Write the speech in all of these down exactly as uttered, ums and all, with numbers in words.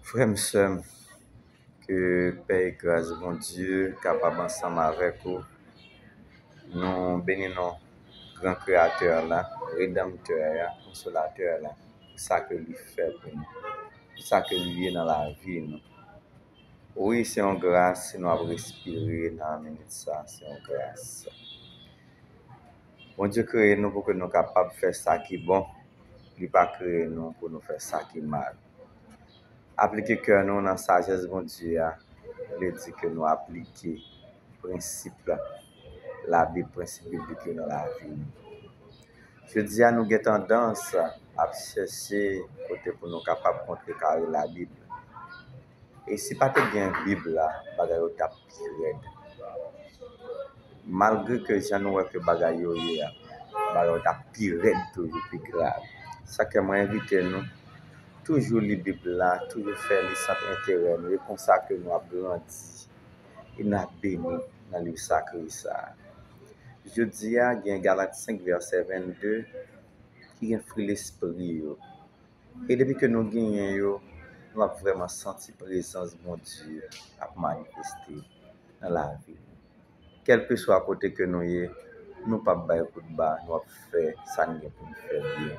Frè m, sè m, ke pè e gras Bondye kapab ansanm avèk ou. Nou beni non gran Kreyatè la, Redanmtè a, Konsolatè la, pou sa ke li fè pou nou, pou sa ke li ye nan lavi nou. Wi, se yon gras si nou ap respire nan minit sa, se yon gras. Bondye kreye nou pou ke nou kapab fè sa ki bon. Li pa kreye nou pou nou fè sa ki mal. Aplike kè nou nan sajès Bondye a, vle di ke nou aplike prensip Labib, prensip biblik yo nan lavi nou. Jodi a, nou gen tandans ap chèche kote pou nou kapab kontrekare Labib. E si pa te gen Bib la, bagay yo t ap pi rèd. Malgre ke jan nou wè ke bagay yo ye a, bagay yo t ap pi rèd toujou, pi grav. Sa k fè mwen envite nou toujou li Bib la, toujou fè li sant enterè nou. E konsa ke nou ap grandi e n ap beni nan liv sakre sa a. Jodi a, gen Galat senk vèsè vennde ki gen fwi lespri yo. E depi ke nou genyen yo, nou ap vrèman santi prezans Bondye ap manifeste nan lavi nou. Kèlkeswa kote ke nou ye, nou p ap bay kout ba, nou ap fè sa n gen pou n fè byen,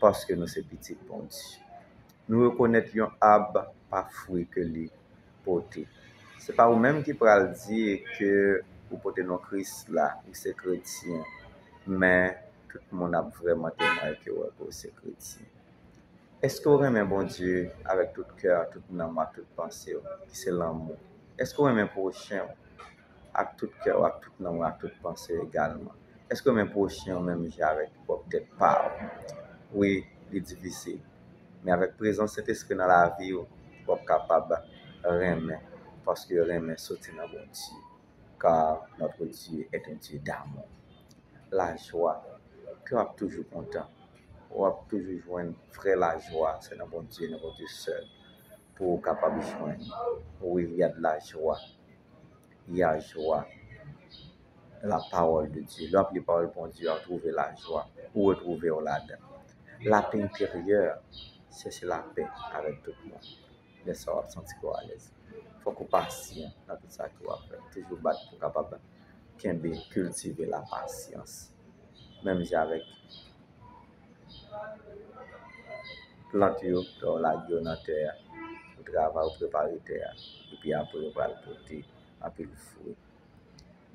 paske nou se pitit Bondye. Nou rekonèt yon ab pa fwi ke li pote. Se pa ou menm ki pral di ke ou pote non Kris la, ou se kretyen, men tout moun ap vrèman temwaye ke wè ke ou se kretyen. Èske w renmen Bondye avèk tout kè w, tout nanm w, ak tout panse w, ki se lanmou? Èske w renmen pwochen w ak tout kè w, ak tout nanm w, ak tout panse w egalman? Èske w renmen pwochen w menm jan avèk pwòp tèt pa w? Wi, li difisil. Men avèk prezans Sentespri nan lavi w, w ap kapab renmen, paske renmen soti nan Bondye. Car notre Dieu est un Dieu d'amour. Lajwa, ke w ap toujou kontan. W ap toujou jwenn vrè lajwa, se nan Bondye, nan Bondye sèl, pou w kapab jwenn. Wi, il y a de la joie. Il y a joie. La parole de Dieu. Lè w ap li pawòl Bondye, w ap twouve lajwa. Ou retwouve w ladan. Lapè enteryè, chèche lapè avèk tout moun. Lè sa w ap santi kò w alèz. Fòk ou pasyan nan tout sa ke w ap fè. Toujou bat pou w kapab kenbe, kiltive lapasyans. Menm jan avèk plant yo, lè w lage yo nan tè a, ou travay, ou prepare tè a, epi apre yo pral pote anpil fwi.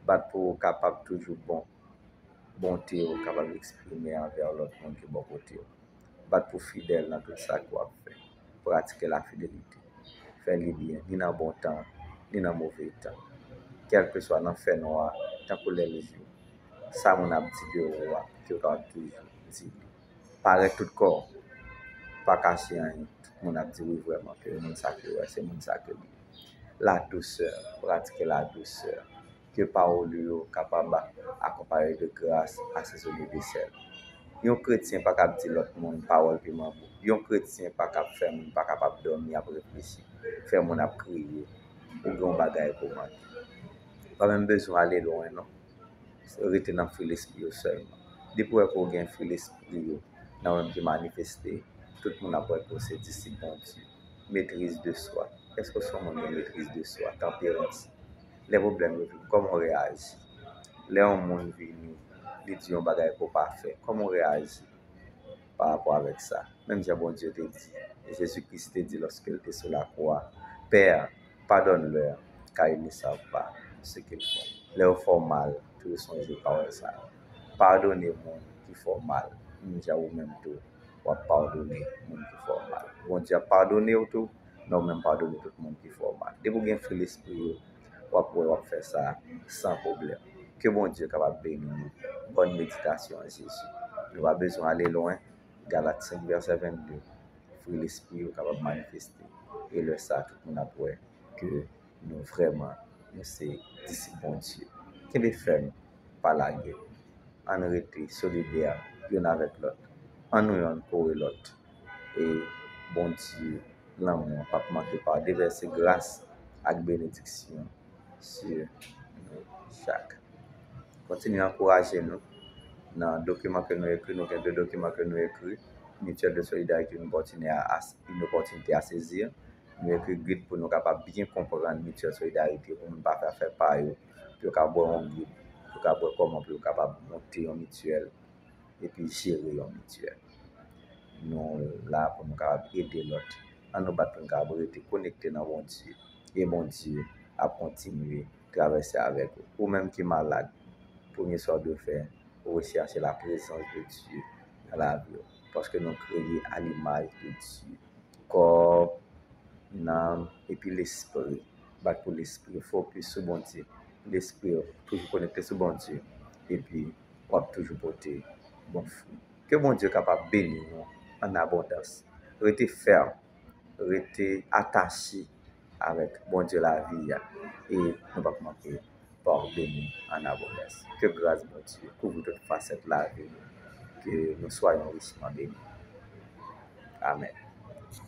Bat pou w kapab toujou bon, bonte w kapab eksprime anvè lòt moun ki bò kote w. Bat pou fidèl nan tout sa ke w ap fè. Pratike lafidelite. Fè li byen, ni nan bon tan, ni nan move tan. Kèlkeswa nan fènwa, tankou lè l jou. Sa moun ap di de ou a, ke w kapab toujou di li. Parèt tout kò w. Pa kache anyen. Tout moun ap di wi vrèman ke moun sa ke w wè, se moun sa ke li ye. Ladousè, pratike ladousè. Ke pawòl ou yo kapab akonpaye de gras, asezone de sèl. Yon kretyen pa kab di lòt moun pawòl piman bouk. Yon kretyen pa kab fè moun pa kapab dòmi ap reflechi, fè moun ap kriye, ou gen yon bagay pou w mande. Pa menm bezwen ale lwen non. Rete nan fwi lespri yo sèlman. Depi w wè ke w gen fwi lespri yo nan ou menm ki manifeste, tout moun ap wè ke w se disip Bondye. Maîtrise de soi. Èske w se yon moun gen maîtrise de soi, tanperans? Lè pwoblèm yo vini, kòman w reyaji? Lè yon moun vini, li di yon bagay ke w pa fè, kòman w reyaji pa rapò avèk sa? Menm jan Bondye te di, Jezi Kris te di lòske l te sou lakwa, Père, pardonne-leur, car ils ne savent pas ce qu'ils font. Lè yo fè w mal, toujou sonje pawòl sa yo. Padone moun ki fè w mal, menm jan ou menm tou, w ap padone moun ki fè w mal. Bondye ap padone w tou, men ou menm padone tout moun ki fè w mal. Depi w gen fwi lespri yo, w ap wè w ap fè sa san pwoblèm. Ke Bondye kapab beni nou. Bòn meditasyon an Jezi. Nou pa bezwen ale lwen. Galat senk vèsè vennde. Fwi lespri yo kapab manifeste. E lè sa a, tout moun ap wè ke nou vrèman, nou se disip Bondye. Kenbe fèm, pa lage. Ann rete solidè youn avèk lòt. Ann nou yonn kore lòt. E Bondye, lanmou an, p ap manke pa w devèse gras ak benediksyon sou nou chak. Kontinye ankouraje nou nan dokiman ke nou ekri. Nou gen de dokiman ke nou ekri, Mutuelle de Solidarité, une opportunité à, une opportunité à saisir. Nou ekri grid pou nou kapab byen konprann mityèl solidarite, pou moun pa fè afè pa yo, pou yo ka bwè yon grid, pou yo ka bwè kòman pou yo kapab monte yon mityèl, epi jere yon mityèl. Nou la pou nou kapab ede lòt. Ann nou bat pou nou kapab rete konekte nan Bondye, e Bondye ap kontinye travèse avèk ou. Ou menm ki malad, premye sa w dwe fè, ou recherche la présence de Dieu nan lavi w. Paske nou kreye a l'image de Dieu. Kò, nanm, epi lespri. Bat pou lespri, fokis sou Bondye. Lespri toujou konekte sou Bondye. Epi w ap toujou pote bon fwi. Ke Bondye kapab beni nou an abondans. Rete fèm, rete atache avèk Bondye lavi a. E nou p ap manke pa w beni an abondans. Ke gras Bondye kouvri tout fasèt lavi nou. Ke nou soyons richement bénis. Amèn.